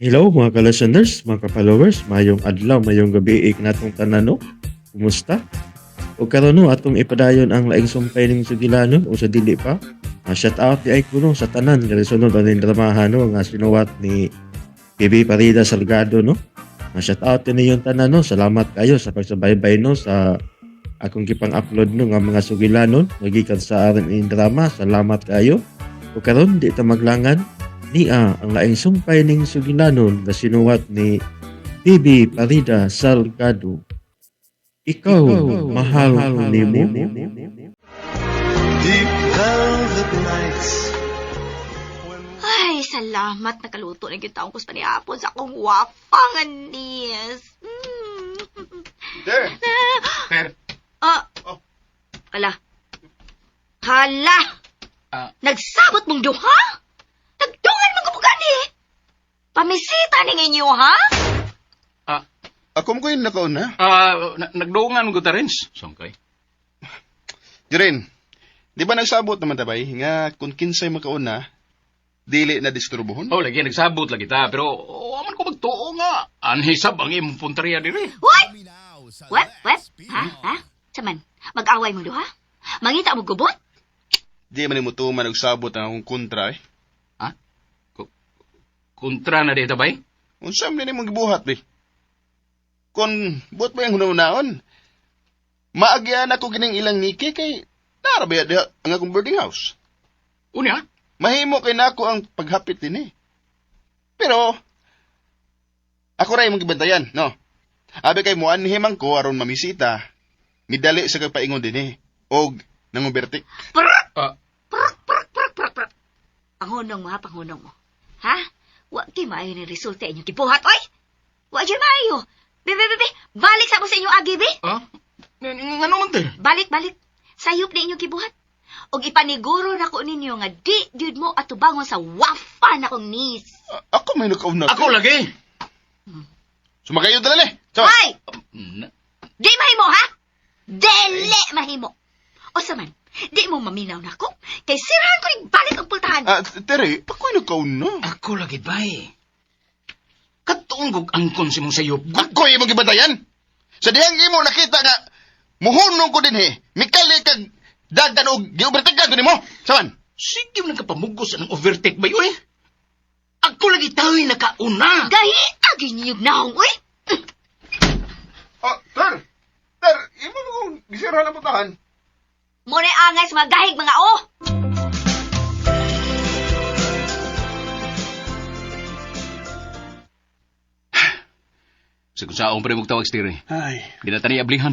Hello mga ka-listeners, mga ka-followers, mayong adlaw, mayong gabi ik natong tanan no. Kumusta? O karon no atong ipadayon ang laing sumpay ning sugilanon o sa dili pa. Shout out di ay kuno sa tanan nga sunod aning dramahan no nga sinuwat ni PB Parida Salgado no. Shout out din yung tanan no. Salamat kayo sa pagsubaybay no sa akong gipang-upload no nga mga sugilanon magikan sa aring ining drama. Salamat kayo. O karon di ta maglangan niya ang laing sumpay ning sugilanon nga sinuwat ni PB Parida Salgado. Ikaw, mahal ko nimo. Deep velvet nights. Ay, salamat. Nakaluto na gyud taong kus panihapon sa akong wafang anis. Ter! Ter! Ah. Oh. Hala. Hala! Ah. Nagsabot mong duha? Nagdungan mong gani. Pamisita ning inyo, ha? Ah, Ako mo ko yung nakauna. Nagdoongan ko ta Renz. Sangkay. Jiren, di ba nagsabot naman tabay nga kung kinsay makauna, dili na disturbohon? Oh, lagi nagsabot lagi ta, pero oh, aman ko magtuo nga. Anhisab ang imong punteriya diri. What? What? What? Ha? Ha? Saman, mag-away mo duha? Mangita mo gubot? Di man mo tuman nagsabot ang akong kontra eh. Ha? Kontra na dito bay? Unsa man nimong gibuhat eh? Kung buot mo yung hunahunaon, maagyan ako gining ilang niki kay nara ba diha ang akong boarding house. Unya? Mahimo kay nako ang paghapit din eh. Pero, ako ra imong gibantayan, no? Abi kay muanhi man ko aron mamisita. Midali sa kagpaingon din eh. Og nangubertik. Prr! Ah, Prr! Prr! Prr! Prr! Prr! Panghunong mo, ha? Panghunong mo. Ha? Wa kay maayo ni resulta inyong gibuhat, oy! Wa jud maayo. Be, be, be, be. Balik sa mo sa inyong agi, be. ah? Ngano man te? Balik, balik. Sayop na inyong gibuhat. Og ipaniguro na ko ninyo nga di gyud mo atubangon sa wafa na kong niece. Ako may nakauna. Ako lagi. Sumagayo dala ni. So, Ay! Na, Di mahimo, ha? Dili mahimo. O sa man, di mo maminaw na ko. Kay sirahan ko ning balik ang pultahan. Tere, ako'y nakauna. Ako lagi bay. Katuong kog angkon si mong sayop. Ako imong gibantayan. Sa dihang imo nakita nga muhunong ko dinhi, mikali kag dagan og giubertikan ko nimo. Saman? Sige mo nagkapamugos ang overtake bay oy. Ako lagi tayo'y nakauna. Gahi, agi niyog naong, uy. Oh, ter. Ter, imo mo kong gisira ang putahan. Muna angay sa mga gahig mga o. Sa kung saong pa rin magtawag, Stiri. Ay, Di na tani ablihan.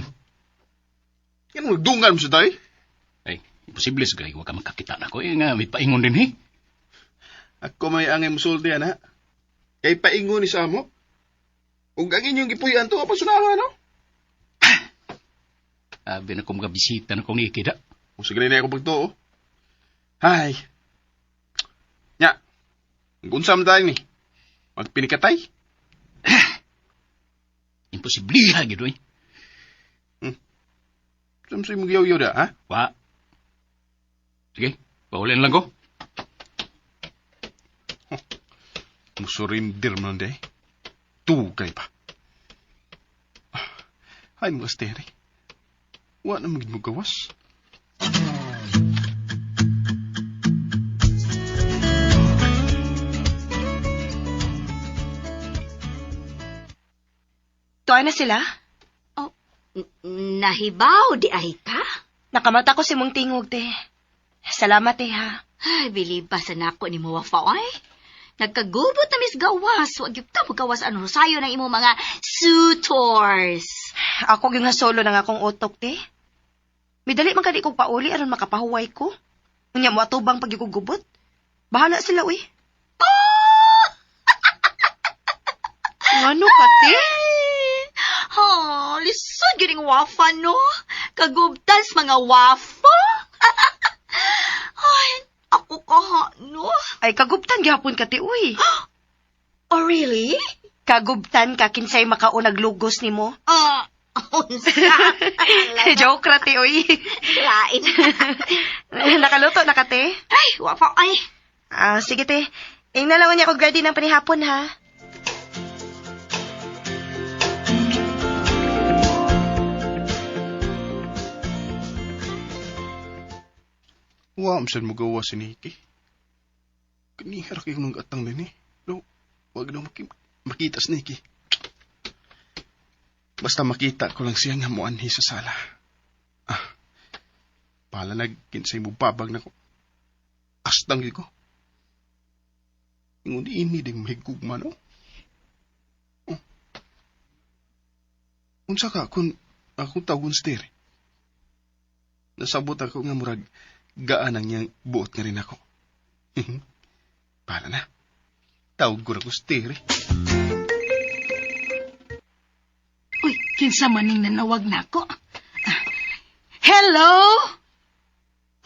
yan mo dungan mo sa tay. Ay, imposible sa gay, huwag ka magkakita na ko. Eh, nga, may paingon din, eh. Ako may angay musulti ana. Kay paingon ni sa amo. Ug ang inyong gipuy-an to apa sunahan no? Abi na ko mga bisita na kong ikida. O sige na ako pagtuo. Ay. Nya. Unsa man tayo ni? Magpinikatay? Imposible ha, gid, oy. Samsay mo giyaw-yaw da, ha? Wa. Sige, paulin lang ko. Musurindir man day. Tugay pa. Ay, mga steri. Wa na magid mo gawas. Tuwa na sila? Oh, nahibaw, di ay ka? Nakamata ko si mong tingog, te. Salamat, te, ha. Ay, biliba sa nako ni mo wafa, ay. Nagkagubot na mis gawas. Wag yung ka gawas ang rosayo ng imong mga suitors. Ako yung solo ng akong utok, te. Midali man kadi kog pauli aron makapahuway ko. Unya mo atubang pagigugubot. Bahala sila, uy. Oh! Ngano ka, te? Ha, lisod yun yung wafa, no? Kagubtan sa mga wafa. Ay, ako ka, ha, no? Ay, kagubtan gihapon ka, te, uy. Oh, really? Kagubtan ka kinsay makaunag lugos nimo. Ah, unsa? Joke ra, te, uy. Lain. Nakaluto na ka, te? Ay, wafa, ay. Ah, sige, te. Ingna lang niya kog ready ng panihapon, ha? Wa man mo gawa si Nikki. Kanihar kayo nung atang nini. No, wag na makita si Nikki. Basta makita ko lang siya nga muanhi sa sala. Ah, pala nagkinsay mo babag na ko. Astang ko. Ingon ini ding mahigugma, no? Oh. Unsa ka kung akong tawagon si Terry? Nasabot ako nga murag gaan ang niyang buot nga rin ako. Para na. Tawag ko na ko si Terry. Uy, kinsa maning nanawag nako. Ah, hello?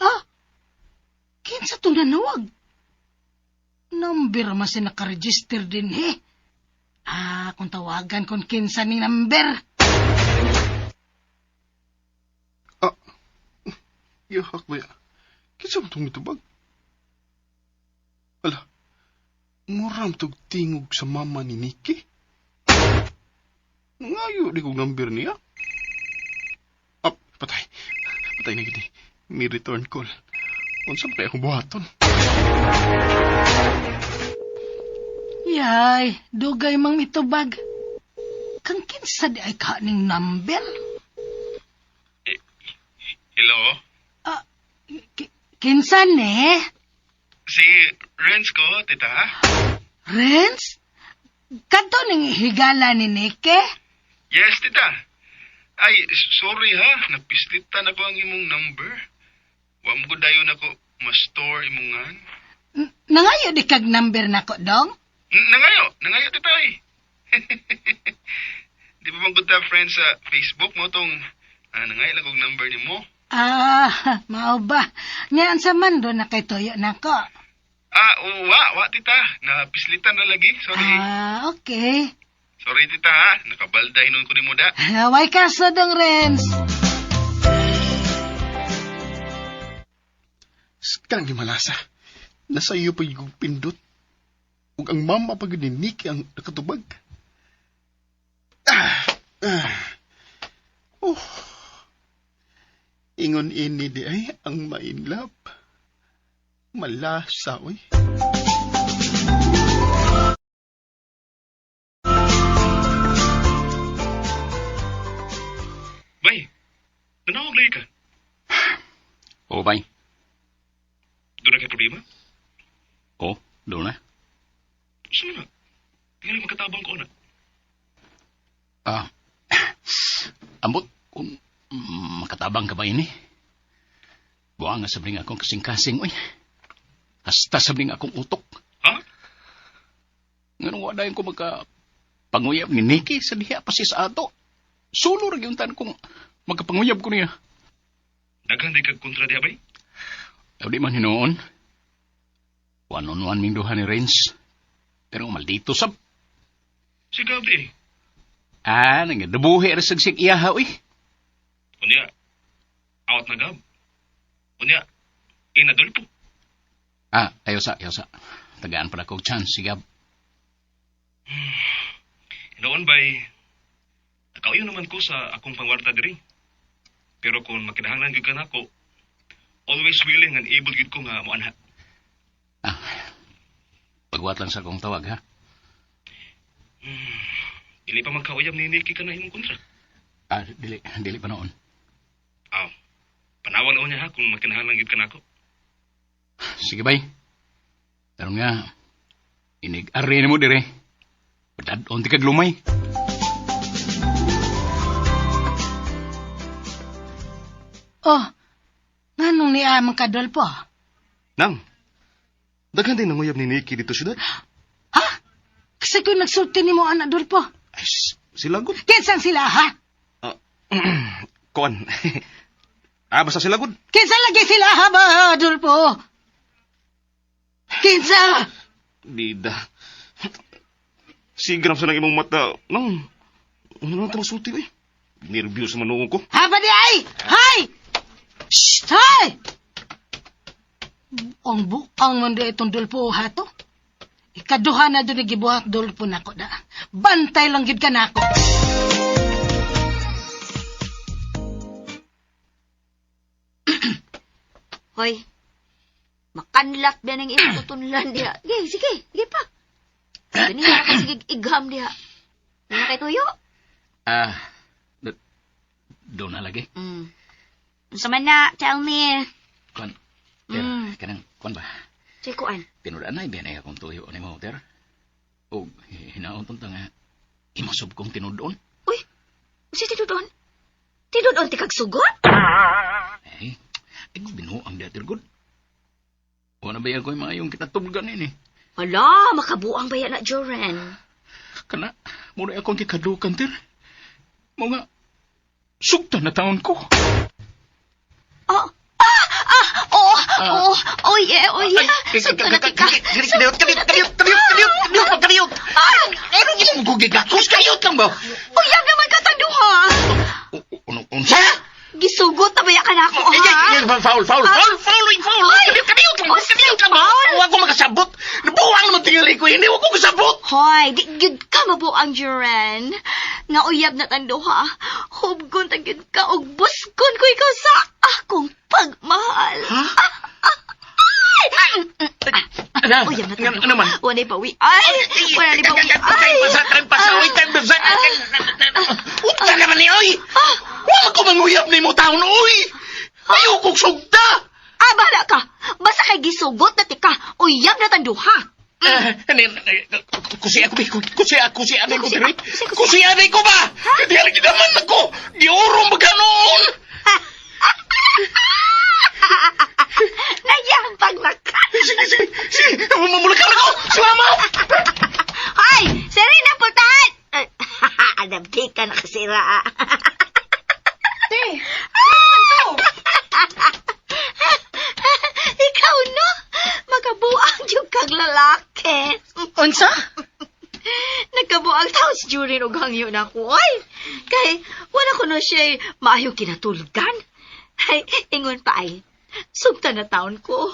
Ah, kinsa tong nanawag? Number man si nakaregister din he. Ah, kung tawagan kung kinsa ning number. Ah, yahak ba ya? Kinsa man tong mitubag? Ala, muram tog tingog sa mama ni Nikki. Nangayo di kong number niya. Ah, patay. Patay na gini. May return call. Unsa ba kaya akong buhaton? Yay, dugay mang mitubag. Kang kinsa di ay ka ning number? Hello? Ah, kinsa ne? Si Renz ko, tita. Renz? Kadto ning higala ni Nike? Yes, tita. Ay, sorry ha. Napislitan ako ang imong number. Wa mo ko dayon ako ma-store imong ngan. Nangayo di kag number nako dong? Nangayo, nangayo tita ay. Di ba bang good friends sa Facebook mo tong nangayo lang kog number ni mo? Ah, mao ba? Nya unsa man do na kay toyo nako? Ah, wa tita. Napislitan na lagi. Sorry. Ah, okay. Sorry tita ha. Nakabalda hinon ko ni mo da. Way kaso dong, Renz. Skang malasa. Nasa iyo pa yung pindot. Ug ang mama pa gyud ni Nikki ang nakatubag. Ah, ah. Oh. Ingon ini di ay ang mainlove. Malasa, oy. Bay, nanawag lagi ka. O, bay. Doon na kay problema? O, doon na. Sino na? Tingnan magkatabang ko na. Ah, ambot, kung makatabang ka ba ini? Buang nga sabing akong kasing-kasing, oy. Hasta sabing akong utok. Ha? Nganong wala ko magka panguyab ni Nikki sa diha pa siya sa ato. Sulo ra gyud tan kung magkapanguyab ko niya. Daghan di kag kontra diha, bay? Aw di man hinuon. One on one ming duha ni Renz. Pero maldito sab. Si Gabi. Ah, nangadubuhi ra sig iyaha, oy. Unya, out na Gab. Unya, inadulpo. Ah, ayo sa, ayo sa. Tagaan pa na kog chance si Gab. Noon bay, nakauyo naman ko sa akong pangwarta diri. Pero kung makinahanglan gyud ka nako, always willing and able gyud ko nga moanha. Ah, pagwat lang sa akong tawag, ha? Dili pa magkauyab ni Nikki ka na imong kontra. Ah, dili, dili pa noon. Aw, panawag na niya ha kung makinahanglan gyud ka nako. Sige, bay. Pero nga, inig-ari ni mo dire. Padadon ti kag lumay. Oh, nganong ni amang kadolpo? Nang, daghan din nanguyab ni Nikki dito syudad. Ha? Kasi kung nagsulti ni mo anak Dolpo. Ay, sila gud. Kinsang sila ha? Kuan. Ah, basta sila gud. Kinsa lagi sila ha ba, Dolpo? Kinsa? Bida. Sigram sa nang imong mata. Nang, ano lang ito masulti, eh. Nervyos naman noon ko. Ha ba di ay? Hay! Shh! Hay! Ang buang man di itong Dolpo ha to. Ikaduha na doon gibuhat Dolpo nako da. Bantay lang gid ka nako. Hoy, Makanlat ba ng imong tutunlan diha. Sige, sige, sige pa. Ganiha ka sige igham diha. Ano kay tuyo? Ah, doon na lagi. Unsa man na, tell me. Kuan, ter, kanang, kuan ba? Say kuan. Tinuod na, ibiyan akong tuyo ni mo, ter. O, hinaon ta nga, imasob kong tinuod. Uy, unsay tinuod? Tinuod ti kag sugot? Eh, ay, binuang diha, ter, good. Wala ba ako'y maayong kitatubgan ini? Hala, makabuang baya na, Joren. Kana, muna akong kikadukan, ter. Mo nga, sugta na taon ko. Oh, ah, oh, oh, oh, yeah, oh, yeah. Sugto na tika. Kadiyot, kadiyot, kadiyot, kadiyot, kadiyot, kadiyot, kadiyot. Anong imong gugigakos? Kadiyot lang ba? Uyab naman ka tanduha. Unsa? Gisugot na baya ka na ako, Ay, ha? ay, ay, foul, foul, foul, foul, oy, foul. Kadiyot, kadiyot lang, kadiyot lang ba? Wa ko makasabot. Nabuwang naman tingali ko, hindi wa ko kasabot. Hoy, di gyud ka mabuang, Joren. Nga uyab na tanduha. Hubgon ta gyud ka og buskon ko ikaw sa akong pagmahal. Ha? Ah, Uyab na tanduha. Ano man? Wala pawi. Ay, wala ni pawi. Ay. Pasa, pasa, oy, pasa. Unta naman ni, oy. Wa ko manguyab ni mo taon, oy. Ayaw kong sugta. Ah, bahala ka. Basta kay gisugot na tika. Uyab na tanduha. Kusi ako, kusi ako, kusi ako, Kusi, kusi kusi, kusi. Kusi ako ko ba? Kaya lagi naman ako. Giurong ba ganoon? Nayang pagmaka. Sige, sige, sige. Mamulakaw na ko. Salamat! Hoy! Serena, pultahan! Adabdi ka nakasira. ah. Te, Ikaw no? Makabuang yung kag lalaki. unsa? Nagkabuang taon si Jurin og hangyo na ako. Ay! Kay, wala ko no siya maayo kinatulgan. Ay, ingon pa ay. Sugta na taon ko.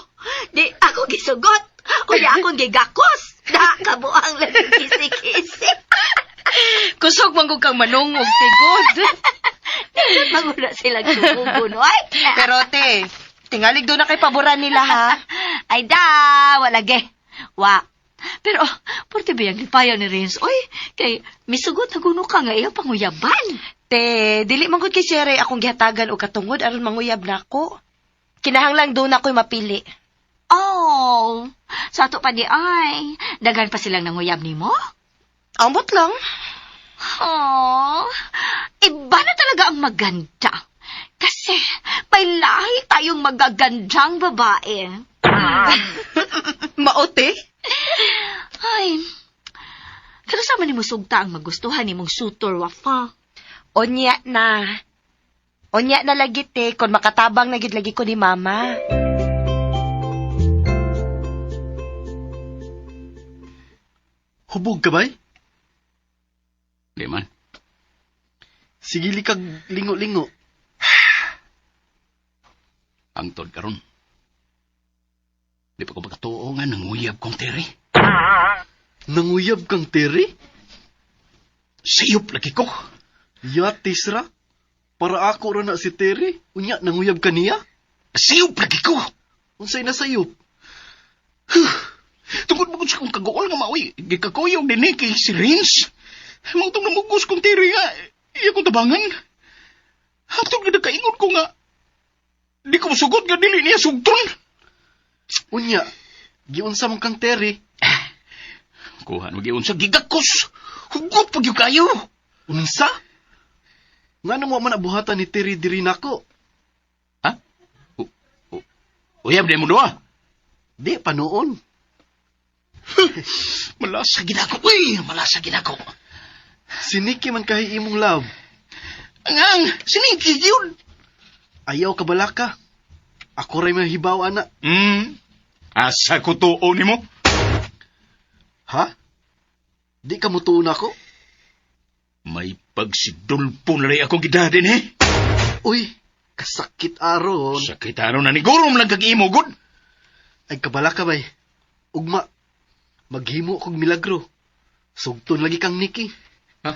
Di ako gisugot. O di akong gigakos. Da, kabuang lagi kisi-kisi. Kusog man gud kang manungog, te, good. Maguna sila sumugon. Ay! Pero te, tingalig doon na kay paboran nila ha. Ay da, wala ge. Wa. Pero, porte ba yung lipayan ni Renz? Oy, kay misugot na guno ka nga iyang panguyaban. Te, dili man gud kay Sere akong gihatagan og katungod aron manguyab nako. Kinahanglan doon ako'y mapili. Oh, sa ato pa di ay. Dagan pa silang nanguyab nimo? Ambot lang. Oh, iba na talaga ang maganda. Kasi may lahi tayong magagandang babae. Maote? Ay, pero sama ni sugta ang magustuhan nimong sutor, Wafa. Onya na. Onya na lagi te, kon makatabang na gid lagi ko ni mama. Hubog ka bay? Di man. Sige likag lingo-lingo. Ang tod karon. Di pa ko makatuo nga nanguyab kong tere. Nanguyab kang Terry? Sayop lagi ko. Ya, Tisra. Para ako ra na si Terry. Unya, nanguyab ka niya? Sayop lagi ko. Unsay na sayop? Tungod mo sa kong kaguol nga maoy. Gikakuyog din eh kay si Rins. Mga itong namugos kong tere nga. Iya kong tabangan. Hantong nga nakaingon ko nga. Di ko masugot nga dili niya sugton. Unya, giunsa man kang Terry. Kuha no giun sa gigakos. Hugot pag yung kayo. Unsa? Nga nang wa man abuhatan ni Terry diri nako? Ha? Uyab di mo doa. Di pa noon. Malasa ginako. Uy, malasa ginako. Si Nikki man kahi imong love. Angang, siningki yun. Ayaw ka balaka. Ako ray mahibaw ana. Asa ko tuo nimo? Ha? Di ka mutuon ako? May pagsidulpo na rin akong gidadin eh. Uy, kasakit aron. Sakit aron na ni Gurom lang kag imo, good. Ay kabalaka bay. Ugma, maghimo kog milagro. Sugton lagi kang Nikki. Ha?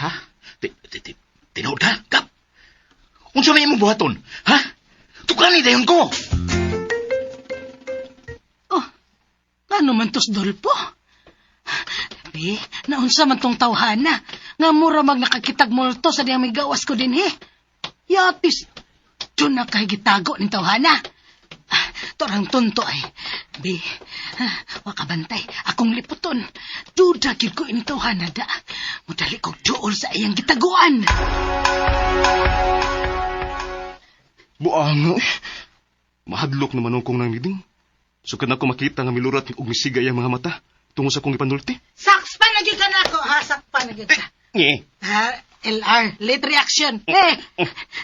Ha? Tinuod ka, Kap? Unsa may imong buhaton? Ha? Tukani dayon ko. Ngano man tos Dolpo? Bi, naunsa man tong tawhana. Nga mura mag nakakitag multo sa diyang migawas ko din he. Yatis, doon na kay gitago ning tawhana. Ah, torang tunto ay. Bi, ah, wakabantay, akong liputon. Duda gid ko ini tawhana da. Mudali kog duol sa iyang gitaguan. Buang eh. Mahadlok naman akong nang niding. Sukad na ko makita nga milurat og misiga iyang mga mata tungo sa akong gipanulti. Sakspan na gyud ka na ako, ha? Sakpan na gyud ka. Nge. Ha? LR, late reaction. Eh,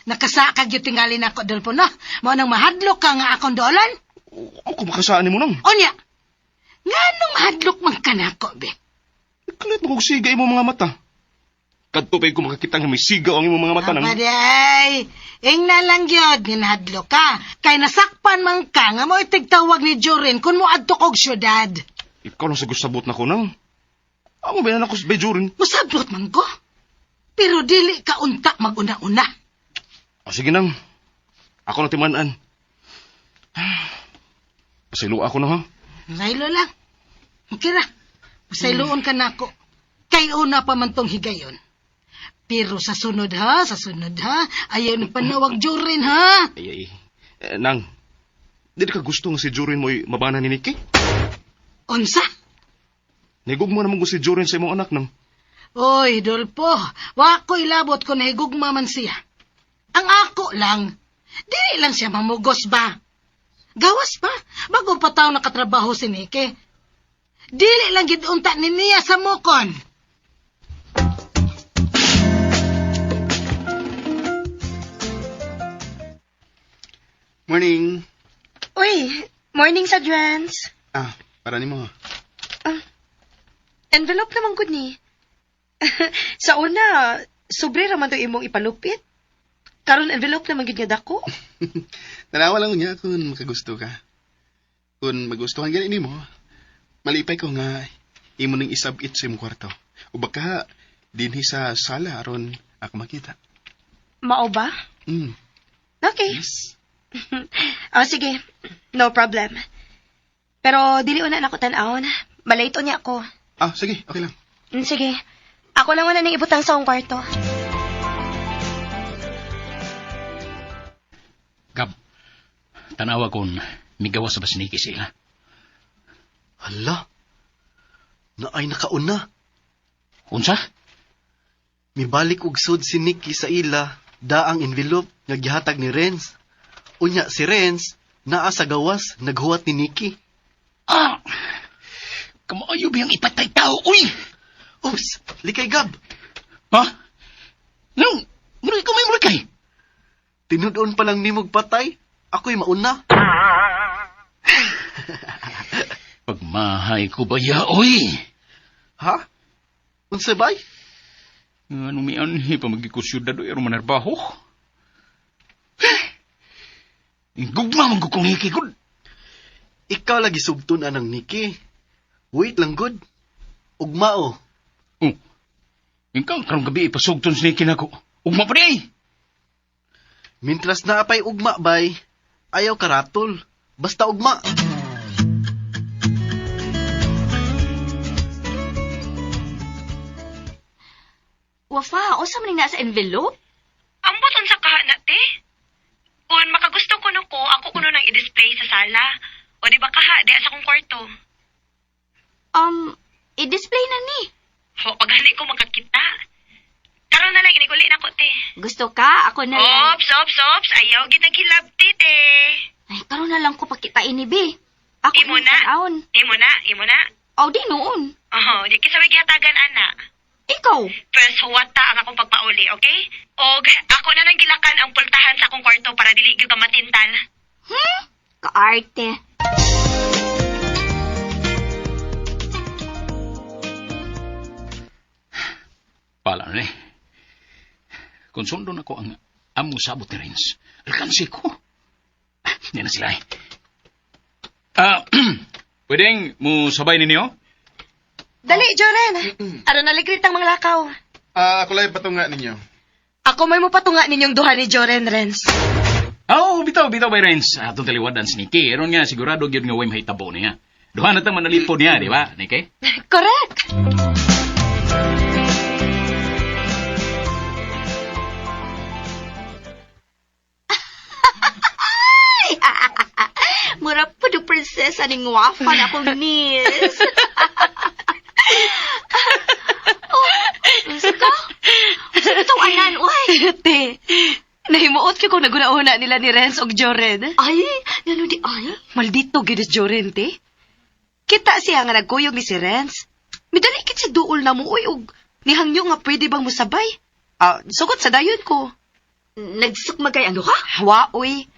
nakasakag yung tingali na ako, Dolpo, no? Mao nang mahadlok ka nga akong dolan. Ako makasaan nimo nang. Onya, nga nung mahadlok man ka na ako, be. Kalit mo kog siga imong mga mata. Kadto pa ko makakita nga may siga ang imong mga mata nang. Apaday, ingna lang gyud nga nahadlok ka. Kay nasakpan man ka nga mo itigtawag ni Jorin kung mo adto kog syudad. Ikaw lang sa gusabot na ko nang. Amo ba na ako sa bejurin? Musabot man ko. Pero dili ka unta maguna-una. O sige nang. Ako na timanan. Pasaylo ako na ha. Saylo lang. Kira, masayloon ka nako. Kay una pa man tong higayon. Pero sa sunod ha, ayaw ni panawag Jorin ha. Ay, ay. Eh, nang, di ka gusto nga si Jorin mo'y mabana ni Nikki? Unsa? Nigugma naman ko si Jorin sa imong anak nang. Oy, Dolpo, wa ko ilabot kung nahigugma man siya. Ang ako lang, dili lang siya mamugos ba? Gawas pa, bago pa tao nakatrabaho si Nike. Dili lang gid unta ni niya sa mukon. Morning. Uy, morning sa Drance. Ah, para nimo. Envelope naman gud ni. Sa una, sobre ra man to imong ipalupit. Karon envelope naman gud nga dako. Tanawa lang niya kung makagusto ka. Kung magustuhan gani nimo, malipay ko nga imo ning isabit sa imong kwarto. O baka dinhi sa sala aron ako makita. Mao ba? Mm. Okay. Yes. Oh, sige. No problem. Pero dili una nako tan-awon. Malate unya ako. Ah, sige, okay lang. Sige. Ako lang una ning ibutang sa akong kwarto. Gab, tanawa kon migawas sa basiniki sila. Hala. Naay nakauna. Unsa? Mibalik og sud si Nikki sa ila, daang envelope nga gihatag ni Renz. Unya si Renz naa sa gawas naghuwat ni Nikki. Ah! Kamaayo ba yung ipatay tao, uy! Oops, likay Gab. Ha? Nung, nung ikaw may mulakay? Tinud-on pa lang nimog patay. Ako'y mauna. Pagmahay ko ba ya, uy? Ha? Unsa bay? Ano may anhi pa magikusyudad o aron manarbaho? Gugma man ko kong hikigod. Ikaw lagi sugton anang Nikki. Wait lang good. Ugmao. Oh, ikaw karong gabi ipasugton sa Nikki nako. Ugma pa di ay! Mintras naa pay ugma bay, ayaw karatol. Basta ugma. Wafa, unsa man ning naa sa envelope? Ambot unsa kaha na te? Kun makagusto kuno ko, ako kuno nang i-display sa sala. O di ba kaha di sa akong kwarto. I-display na ni. Ho, pagani ko makakita. Karon na lang iniguli na ko te. Gusto ka? Ako na lang. Ops, ops, ops. Ayaw gid naghilabti te. Ay, karon na lang ko pakitain ni B. Ako Imo ning na. tan-awon. Imo na, imo na. Aw, di noon. Oho, di kinsa may gihatagan ana. Ikaw. First, huwata ang akong pagpauli, okay? Og ako na nang gilakan ang pultahan sa akong kwarto para dili gyud ka matintal. Kaarte. Pala na eh. Kung sundon ako ang among sabot ni Renz, alkansi ko. Ah, Hindi na sila eh. Ah, pwedeng mo sabay ninyo? Dali, Joren. Aron naligrit ang mga lakaw. Ah, ako lang patunga ninyo. Ako may mupatunga ninyong duha ni Joren, Renz. Oh, bitaw, bitaw by Renz. Atong taliwadan si Nikki. Aron nga, sigurado gyud nga way mahitabo niya. Duha na tang manalipod niya, di ba, Nikki? Correct. Mura po do prinsesa ning wafa na akong niece. Oh, unsa ka? Unsa ka tong anan, uy? Te, nahimuot ko kung naguna-una nila ni Renz og Joren. Ay, ngano di ay? Maldito gyud si Joren, te. Kita siya nga nagkuyog ni si Renz. Midali kit si duol na mo, uy, og nihangyo nga pwede bang musabay. Ah, sugot sa dayon ko. Nagsukmagay ang duha? Wa, uy.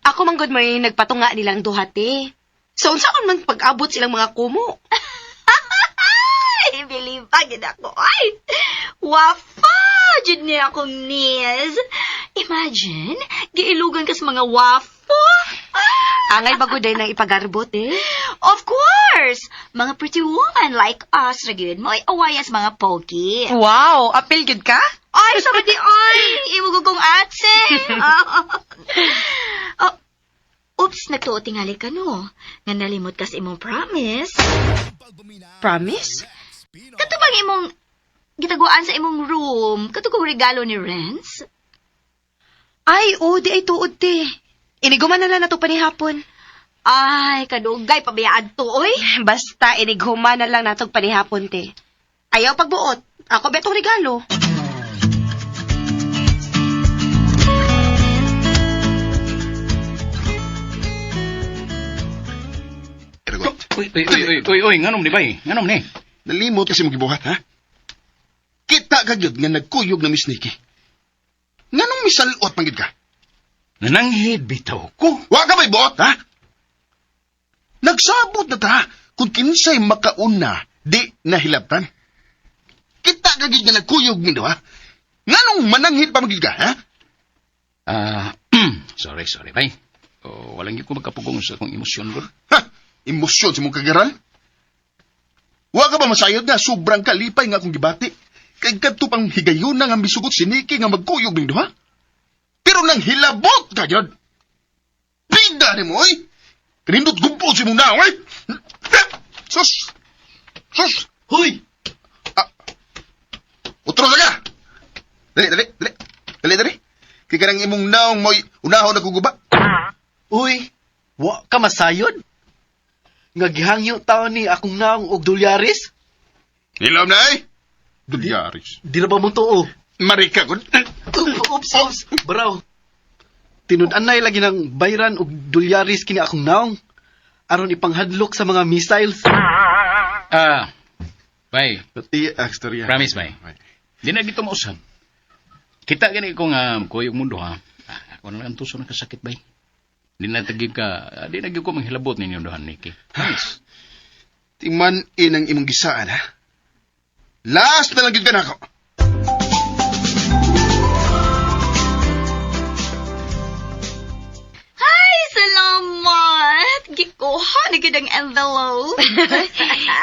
Ako man gud may nagpatunga nilang duha, te. So, unsaon man pag-abot silang mga kumo? Ay, believe pa gid ako. Ay, wafa! Jud niya akong niece. Imagine, giilugan ka sa mga wafa. Angay ba gud ay nang ipagarbot, eh? Of course! Mga pretty woman like us, ra gyud mo'y awayas mga pogi. Wow, apil gud ka? Ay, sama di ay! Imo ko kong atse! Oh, oops, nagtuo tingali ka no. Nga nalimot ka sa imong promise. Promise? Kato bang imong gitaguan sa imong room? Kato kong regalo ni Renz? Ay, oh, di ay tuod, te. Iniguman na lang nato panihapon. Ay, kadugay pabayaan to, oy. Basta inighuma na lang natog panihapon, te. Ayaw pagbuot. Ako betong regalo. Ergot. Uy, uy, uy, uy, uy, uy, nganom ni bay? Nganom ni? Nalimot kasi mong gibuhat, ha? Kita ka gyud nga nagkuyog na Miss Nikki. Nganong misalot man gyud ka? Nananghid bitaw ko. Wa ka may buot, ha? Nagsabot na ta kung kinsay makauna di nahilabtan. Kita ka gyud nga nagkuyog nindo, ha? Nganong mananghid pa man gyud ka, ha? Ah, sorry, sorry, bay. Oh, walang gyud ko magkapugong sa akong emosyon gud. Ha? Emosyon sa mong kagaral? Wa ka ba masayod nga sobrang kalipay nga akong gibati? Kay kadto pang higayon na nga misugot si Nikki nga magkuyog nindo, ha? Pero nang hilabot ka gyud. Bida ni mo, oy! Kanindot gumpol si mong naong, oy! Sus! Sus! Hoy! Ah. Utro sa ka! Dali, dali, dali. Dali, dali. Kay kanang imong naong mo'y unahon na kuguba. Uy! Wa ka masayod? Nga gihangyo taon ni akong naong og dolyaris? Ilom na, ay! Dulyaris. Di na ba mo tuo? Marika, kun. Oops, oops. Baraw. Tinud-anay lagi ng bayran og dolyaris kini akong naong aron ipanghadlok sa mga missiles. Ah, bay, Pati, ah, istorya. promise, bay. Di na dito mausap. Kita gani ko nga kuyog mundo ha. Ah, ako na lang ang tuso ng kasakit, bay. Di na tagig ka, ah, di na gyud ko manghilabot ninyo duhan, Nikki. Promise. Timan inang imong gisaan, ha? Last na lang gyud ka nako. Ay, salamat! Gikuha na gid ang envelope.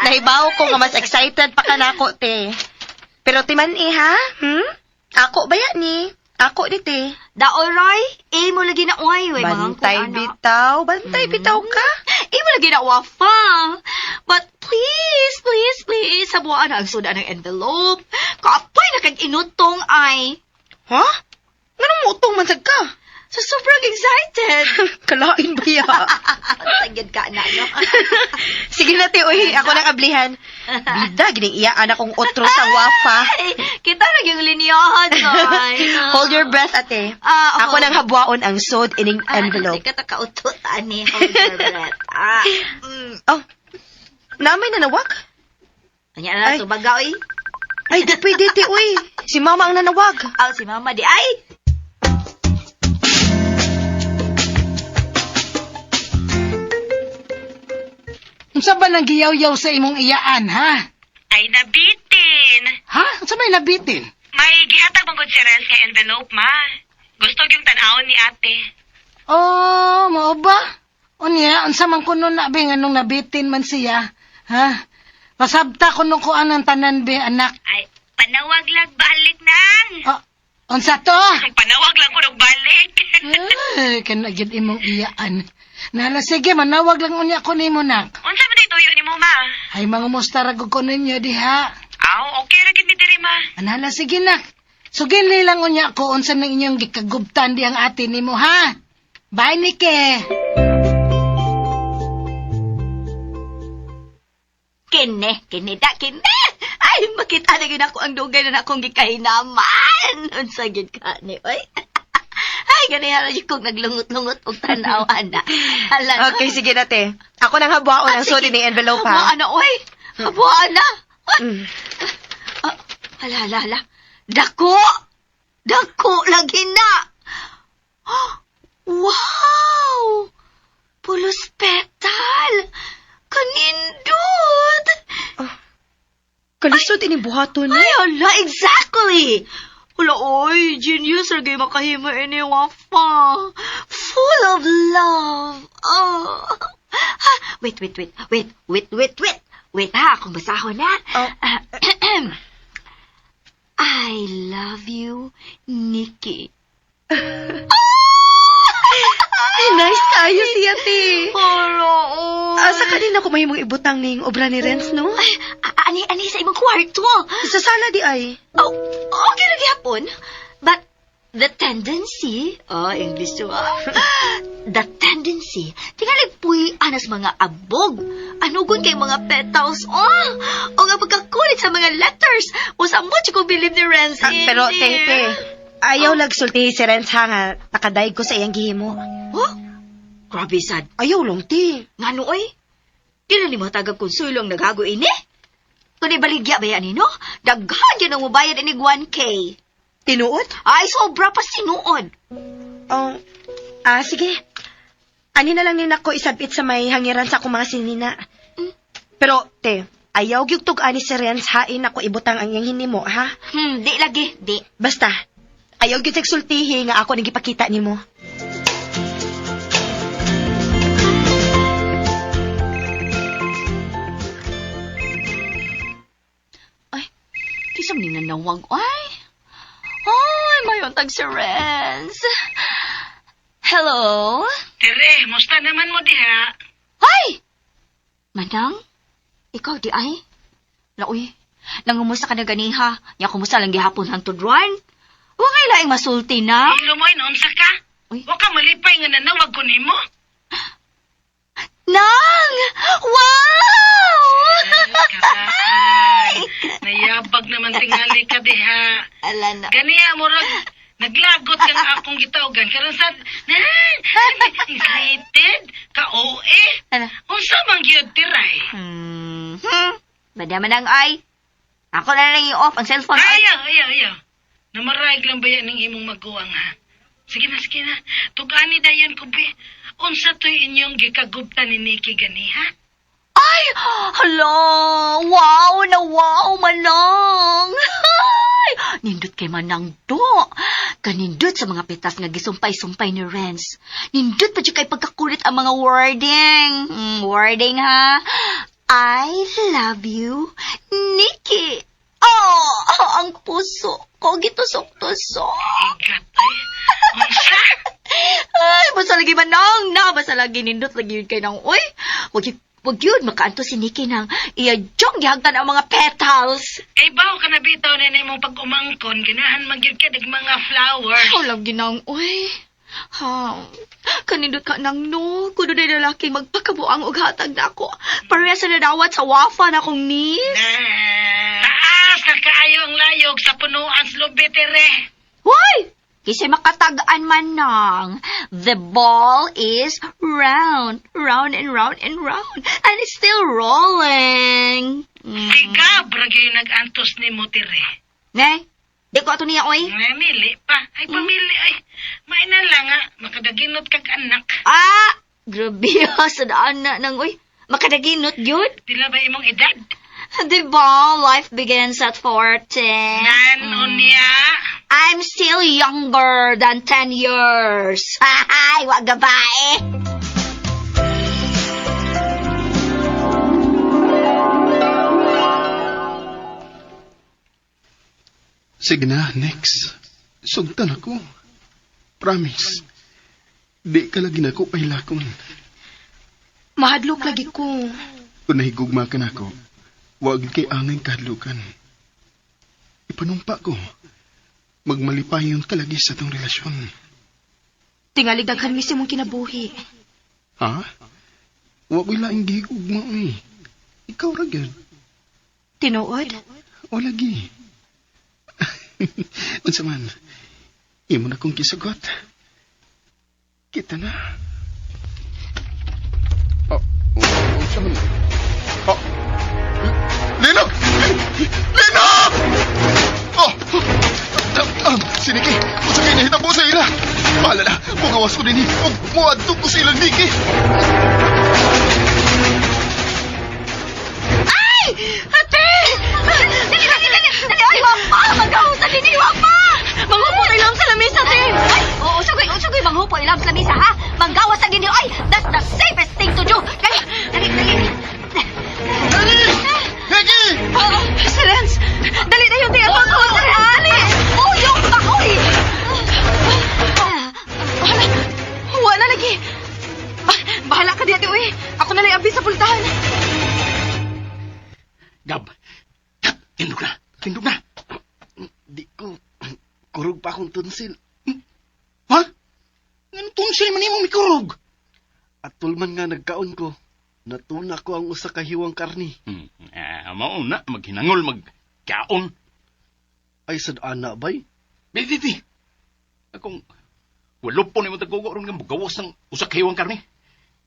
Nahibaw ko nga mas excited pa ka nako, te. Pero timan eh, ha? Hmm? Ako ba yan ni? Ako ni, te. Daol, Roy. Imo lagi na oy, way mga Bantay bitaw. Bantay bitaw ka. Imo lagi na wafa. But please, please, please, sabuan na ang suda ng envelope. Kapoy na kag inutong ay. Ha? Nganong mutong man sad ka? So, sobrang excited. Kalain ba ya? Sagad ka na, no? Sige na, te. Uy, ako nang ablihan. Bida, gining iyaan akong otro sa wafa. Ay, kita na yung linyahan, Roy. Hold your breath, ate. Ah, Ako nang habwaon ang sod ining envelope. Ah, teka, takautot, ani. Hold your breath. Ah, mm. Oh, namay nanawag? Anya na, Ay. tubaga, oy. Ay, di pwede, te, uy. Si mama ang nanawag. Aw, si mama di. Ay! Unsa ba nang giyaw-yaw sa imong iyaan, ha? Ay, nabitin. Ha? Unsa may nabitin? May gihatag bang si Renz nga envelope, ma. Gusto yung tanawon ni ate. Oh, mao ba? Unya, unsa man kuno na be nganong nabitin man siya, ha? Pasabta kuno ko ang tanan be anak. Ay, panawag lang balik nang. Oh, unsa to? Panawag lang ko balik. Ay, kana gyud imong iyaan. Nala, sige, manawag lang unya ko nimo, nak. Unsa man day tuyo nimo, ma? Ay, mangumusta ra gud ko ninyo diha. Aw, okay ra gid mi diri, ma. Anala, sige, nak. Sugin lang unya ko unsa nang inyong gikagubtan di ang ate nimo, ha? Bye, Nike. Kene, kene da, kene. Ay, makita na gyud ako ang dugay na akong gikahinaman. Unsa gyud ka ni, oy. Ay, ganiha ra jud kong naglungot-lungot og tan-aw ana. Hala. Okay, sige na, te. Ako nang habuaon ang suri ni envelope, ha? Habuan na, oy. Habuan na. Ay. Mm. Ah, hala, hala, hala. Dako! Dako lagi na! Ah, wow! Pulos petal! Kanindot! Kalisod ini buhaton. Ay, hala, exactly! Hala, oy, genius, ragay makahimo ini wafa. Full of love. Oh. Ah, wait, wait, wait, wait, wait, wait, wait. Wait ha, akong basahon ha. Oh. I love you, Nikki. Ay, nice kayo siya, te. Hala, oy. Asa kanina ko mahimong ibutang ning obra ni Renz, no? Ay, ani, ani sa imong kwarto. Sa sala di ay. Oh, okay na gyapon. But the tendency, oh, English to ah. The tendency, tingali puy anas mga abog. Anugon kay mga petals, oh. O nga pagkakulit sa mga letters. Usa mo ko bilib ni Renz. Ah, pero, ini. te, te, ayaw lagsultihi si Renz, ha, nga nakadayeg ko sa iyang gihimo. Oh, grabe sad. Ayaw lang, te. Ngano oy? Di na ni matagag kung sulong naghago ini. Kung ibaligya ba yan no? Daghan yun ang mubayad ini 1K. Tinuod? Ay, sobra pa sinuod. Oh, ah, sige. Ani na lang ni nako isabit sa may hangiran sa akong mga sinina. Pero, te, ayaw gyud tug-ani si Renz hain ako ibutang ang iyang hinimo, ha? Di lagi, di. Basta, ayaw gyud sultihi nga ako ning gipakita nimo. Ay, kisa man nanawag, ay. Ay, mayon tag si Renz. Hello? Tere, musta naman mo diha? Ay! Manang, ikaw di ay? Laoy, nangumusta ka na ganiha. Nya kumusta lang gihapon ang tudruan. Wa kay laing masulti na. Lumoy, naunsa ka? Uy. Wa ka malipay nga nanawag ko nimo? Nang! Wow! Karay, nayabag naman tingali ka diha. Ala na. Ganiya, murag, naglagot kang akong gitawgan. Karon sa, excited, ka OA. Ala. Unsa man gyud tiray? Bada man ang ay. Ako na lang i-off ang cellphone. Ay. Ayaw, ayaw, ayaw. Namaraig lang ba yan ng imong maguwang ha? Sige na, sige na. Tugani dayon ko be. Unsa to'y inyong gikagupta ni Nikki gani ha? Ay! Hala! Wow na wow, Manang! Ay! Nindot kay Manang do. Kanindot sa mga pitas nga gisumpay-sumpay ni Renz. Nindot pa dyan kay pagkakulit ang mga wording. Wording ha? I love you, Nikki. Oh, ang puso ko gitusok-tusok. Igat ay. Unsa? Ay, basta lagi manang na, basta lagi nindot lagi yun kay nang, uy, wag yun, makaanto si Nikki nang iyadyong gihagtan ang mga petals. Kay bawo ka na bitaw na imong pag-umangkon, ganahan man gyud ka dag mga flowers. Ako lang ginang, uy. Ha, kanindot ka nang no, kuno na lalaki magpakabuang og hatag na ako. Pareha sa nadawat sa wafa na akong niece. Taas na kaayo ang layog sa punuan sa lubi tere. Hoy! Kasi makatagaan man nang. The ball is round, round and round and round. And it's still rolling. Siga, bragay nag-antos ni mo tere. Ne? Di ko ato niya, oy. Namili pa. Ay, pamili. Ay, maina lang ha. Makadaginot kag anak. Ah! Grabe, ha, sa daan na nang, oy. Makadaginot yun. Pila ba imong edad? Diba? Life begins at 40. Nan, unya. I'm still younger than 10 years. Ay, wag babae. Sige na, next. Sugtan ako. Promise. Di ka lagi na ako pahilakon. Mahadlok lagi ko. Kung nahigugma ka nako, wag kay angay kahadlukan. Ipanumpa ko, magmalipayon ka lagi sa tong relasyon. Tingali daghan mi sa imong kinabuhi. Ha? Wa ko'y laing gihigugma eh. Ikaw ra gyud. Tinuod? O lagi. Unsa man, imo na kong gisugot. Kita na. Oh, unsa man? Oh. Linog! Linog! Oh! Si Nikki, unsa kay nahitabo sa ila? Bahala na, mugawas ko dinhi ug muadto ko sa ilang Nikki. Ay! Ate! Dali, dali, dali! Dali, ay, wapa! Magaw sa dini, wapa! Manghupo na ilam sa lamisa, te! Ay, oo, sugoy, sugoy, manghupo ilam sa lamisa, ha? Manggawas sa dini, ay! That's the safest thing to do! Dali, dali, dali! Nikki! Nikki! Oo, si Renz. Dali na yun, te. Ato, ato, si Renz. Dali! Uyong pa, uy! Hala, wala lagi. Ah, bahala ka di, ate, uy. Ako na lang abi sa pultahan. Gab, Gab, tindog na, tindog na. Di ko, kurog pa akong tunsil. Ha? Ngano tunsil man nimo mikurog? Atol man nga nagkaon ko, natuna ko ang usa ka hiwang karni. Mao na, maghinangol, magkaon. Ay, sad ana bay. Bi, bi, bi. Akong, walo po ni mo taggugo ron nga mugawas ng usa ka hiwang karne.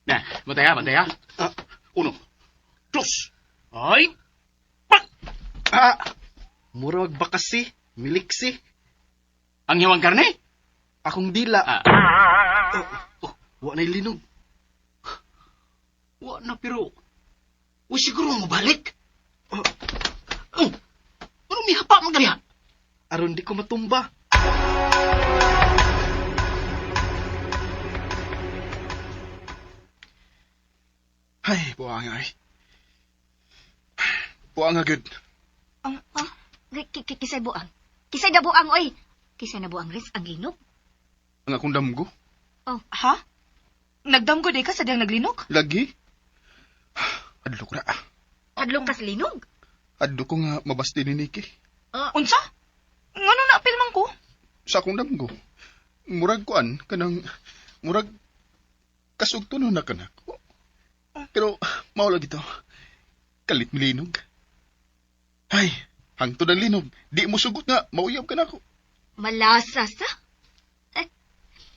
Na, bantay ha, bantay ha. Ah. Uno, dos, ay, pak! Ah! Mura magbakasi, miliksi, Ang hiwang karne? akong dila. Ah, Oh, wa na'y linog. wa na pero, uy, siguro mo balik. Oh, ano mihapa man ganiha? Aron di ko matumba. Ay, buang ay. Buang agad. Ang, ah, kisay buang. Kisay na buang, oy! Kisay na buang, Riz, ang linog. Ang akong damgo. Ha? Nagdamgo di ka sa diyang naglinok? Lagi. Adlok ra. Adlong kas linog. Adlok ko nga mabasti ni Nikki. Unsa? Ngano na apil man ko? Sa akong damgo. Murag kuan kanang murag kasugto na kanako. Pero mao lagi to. Kalit milinog. Ay, hangtod ang linog. Di mo sugot nga mauyab ka nako. Malasa sa. Eh,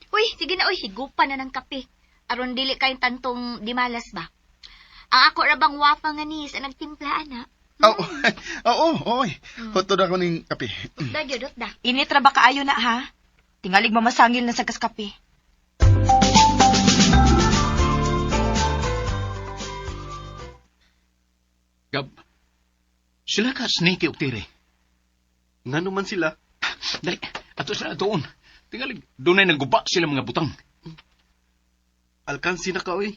uy, sige na, uy, higupa na ng kape. Aron dili kayong tantong dimalas ba? Ang ako ra bang wafa nga ni sa nagtimpla, ana. Oo, oo, oy. Hotod ako ning kape. Da, gyud, da. Init ra ba kaayo na, ha? Tingalig mamasangil na sa kaskape. Gab, sila ka sneaky og tire. Ngano man sila? Dali, ato sila doon. Tingali, dunay naguba sila mga butang. Alkansi na ka, oy.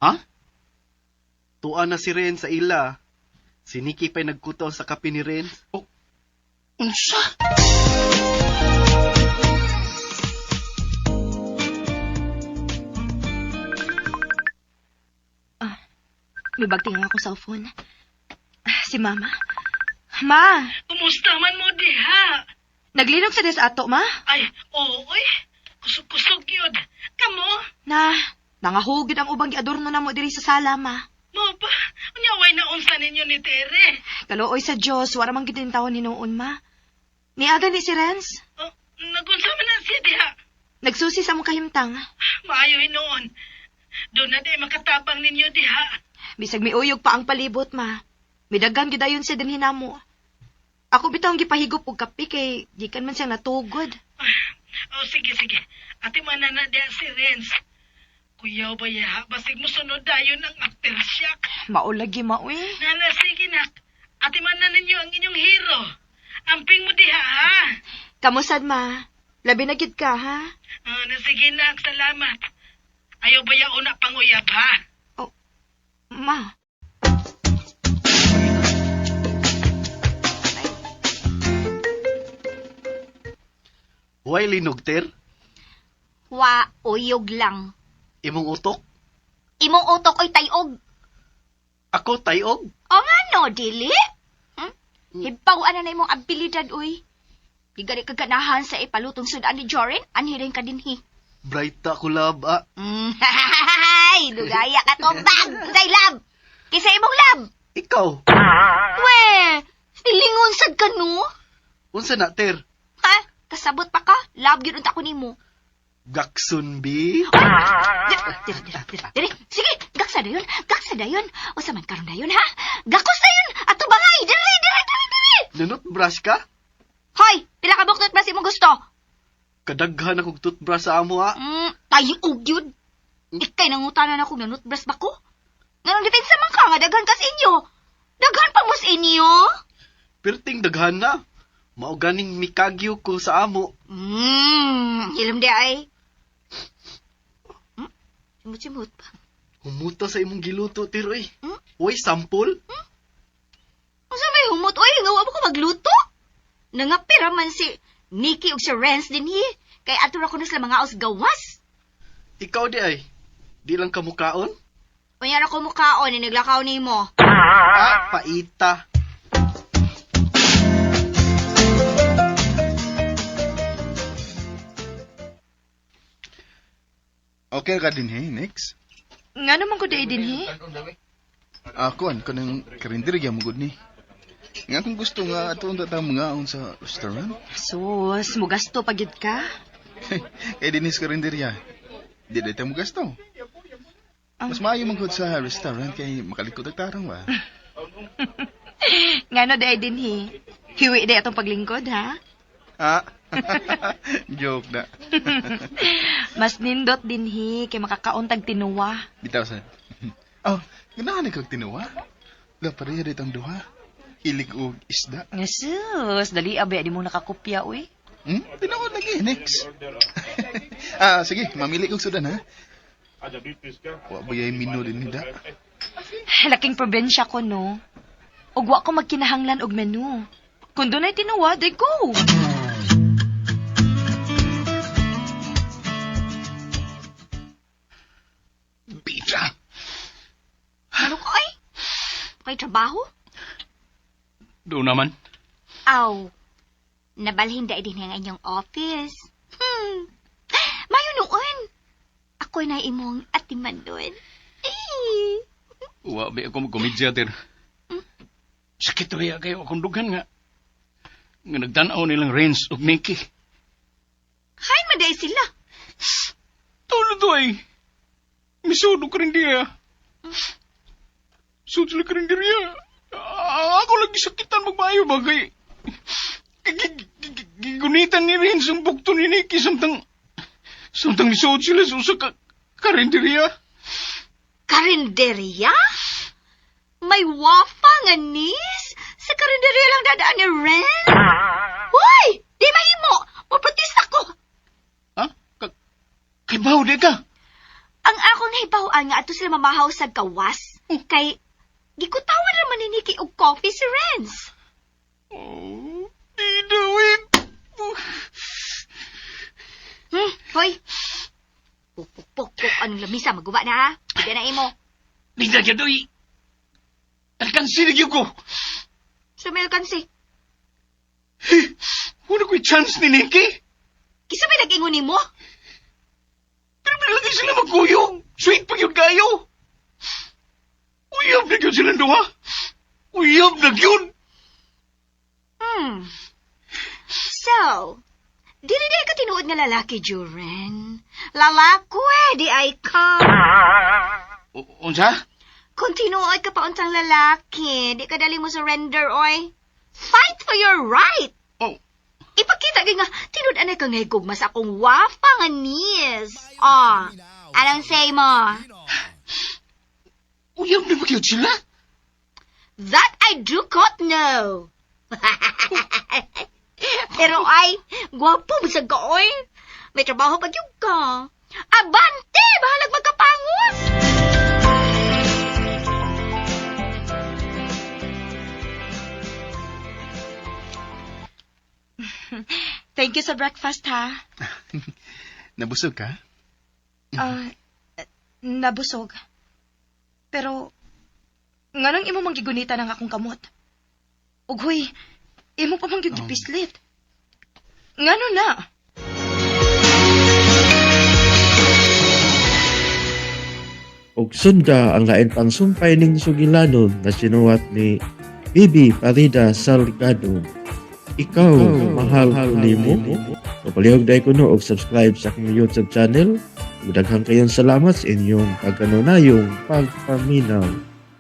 Ha? Tuwa na si Ren sa ila. Si Nikki pa'y nagkutaw sa kape ni Ren. Unsa? May bagting nga akong cellphone. Ah, si Mama. Ma, Kumusta man mo diha? naglinog sa des ato, Ma? Ay, oo, oy. Kusog-kusog yun. Kamo? Na, nangahugid ang ubang giadorno na mo diri sa sala, Ma. Mo ba? Unya, way na unsa ninyo ni Tere. Kaluoy sa Diyos, wala man gid taon hinuon, Ma. Niaga ni si Renz. Oh, nagunsa man na siya diha. Nagsusi sa mong kahimtang. Maayo hinuon. Doon na di makatabang ninyo diha. Bisag miuyog pa ang palibot, Ma. Midagan gid dayon siya dinhi namo. Ako bitaw ang gipahigop og kape kay gikan man siyang natugod. Oh, sige, sige. Ate man na na diha si Renz. Kuyaw ba ya? Basig mo sunod dayon ang aftershock. Maulagi maoy. Nana, sige nak. Ate man na ninyo ang inyong hero. Amping mo diha, ha? Kamusad, Ma? Labi na gid ka, ha? Oh, na sige nak, salamat. Ayaw ba ya una panguyab, ha? Ma. Way linog, Ter. Wa, uyog lang. Imong utok. Imong utok oy tayog. Ako tayog. O nga no, dili? Hibaw-an na na imong abilidad, uy. Di gani ka ganahan sa ipalutong sudan ni Joren, anhirin ka dinhi. Bright ta ko love ah. Hay, lugaya ka to, bag! Say love! Kisa imong love! Ikaw, We, silingon sad ka no? unsa na ter? Ha? Kasabot pa ka? Love gyud unta ko nimo. Gaksun bi? Diri, diri, diri, diri. Sige, gaksa dayon, gaksa dayon. Usa man karon dayon ha? Gakos dayon! Ato bangay! Diri, diri, diri, diri! Nanot brush ka? Hoy, pila ka buktot ba si imong gusto? Kadaghan akong toothbrush sa amo ah. Tayo gyud. Ikay nangutanan ako nga nutbrush ba ko? Nganong depensa man ka nga daghan ka sa inyo. Daghan pa mo sa inyo. Perting daghan na. Mao ganing mikagyo ko sa amo. Hilom di ay. Simut-simut pa. Humuta sa imong giluto ter oy. Hmm? Uy, sampol? Unsa may humot oy, nga wa mo ko magluto? Nangapira man si Nikki ug si Renz dinhi. Kay ato ra kuno sila mga aus gawas. Ikaw di ay. Di lang kamukaon? Unya ra ko mukaon ni naglakaw nimo. Ah, paita. Okay ka din he, next. Nga naman ko di dinhi. Ako, an kanang karinderya mo gud ni. Nga kung gusto nga ato unta ta mga sa restaurant. Sus, mugasto pa gyud ka. Kay dinis karinderya. Di dai ta mo gasto. Mas maayo man gud sa restaurant kay makalikot og tarong ba. Ngano di ay dinhi? Hiwi di atong paglingkod, ha? Ah. Joke na. Mas nindot dinhi kay makakauntag tinuwa. Bitaw sa. Oh, ganahan kag tinuwa. La pareha ditong duha. Hilig og isda. Sus, dali abay di mo nakakopya uy. Tinuod lagi next. Sige, mamili kog sudan ha. Wa ba yay menu din nida? Laking probinsya ko no. Ug wa ko magkinahanglan og menu. Kung dunay tinuwa, they go. Bida! Ano ko ay? Kay trabaho? Doon naman. Aw. Nabalhin dai din ang inyong office. Mayo noon. Ako na imong atiman doon. Eh. Wa ba ako magkomedya, ter. Sakit rin kayo akong dughan nga. Nga nagdanaw nilang Renz ug Nikki. Kain man dai sila. Tulo to ay. Misudo ka rin diya. Sud sila ka rin diya. Ako lagi sakitan magmaayo ba kay... Gigunitan ni Renz ang bukto ni Nikki samtang... Samtang misuod sila sa usa ka karinderya. Karinderya? May wafa nga nis? Sa karinderya lang dadaan ni Ren? Uy! Di mahimo! Maprotesta ko! Ha? Kay bawo di ka? Ang akong nahibaw-an nga ato sila mamahaw sa gawas. Kay gikutawan raman ni Nikki og coffee si Renz. Oh, di daw eh. Hoy. Puk-puk-puk-puk. Anong lamisa? Maguba na ha? Hindi na imo. Di na gyud oy. Alkansi na gyud ko. Sumil kansi. Wala ko'y chance ni Nikki. Kisa may nag-ingon nimo? Pero lagi sila magkuyog. Sweet pa yun kayo. Uyab na gyud silang duha. Uyab na gyud. So, dili di ka tinuod nga lalaki, Juren. Lalako eh, di ay ka. Unsa? Kung tinuod ka pa untang lalaki, di ka dali mo surrender, oy. Fight for your right. Oh. Ipakita gyud nga tinud anay ka nga gugma sa akong wafa nga niece. Ah, anong say mo? Uyab na ba gyud sila? That I do not know. Pero ay, gwapo bisag ka, oy. May trabaho pa gyud ka. Abante! Bahalag magkapangos! Thank you sa breakfast, ha? Nabusog ka? Nabusog. Pero, nganong imo mang gigunitan ang akong kamot? Ug huy, imo pa mang gipislit. Ngano na? Ug sunda ang lain pang sumpay ning sugilanon na sinuwat ni Bibi Parida Salgado. Ikaw, Mahal Ko Nimo. O palihog dahil ko no og subscribe sa akong YouTube channel. Ug daghan kayong salamat sa inyong pagkanunayong pagpaminaw.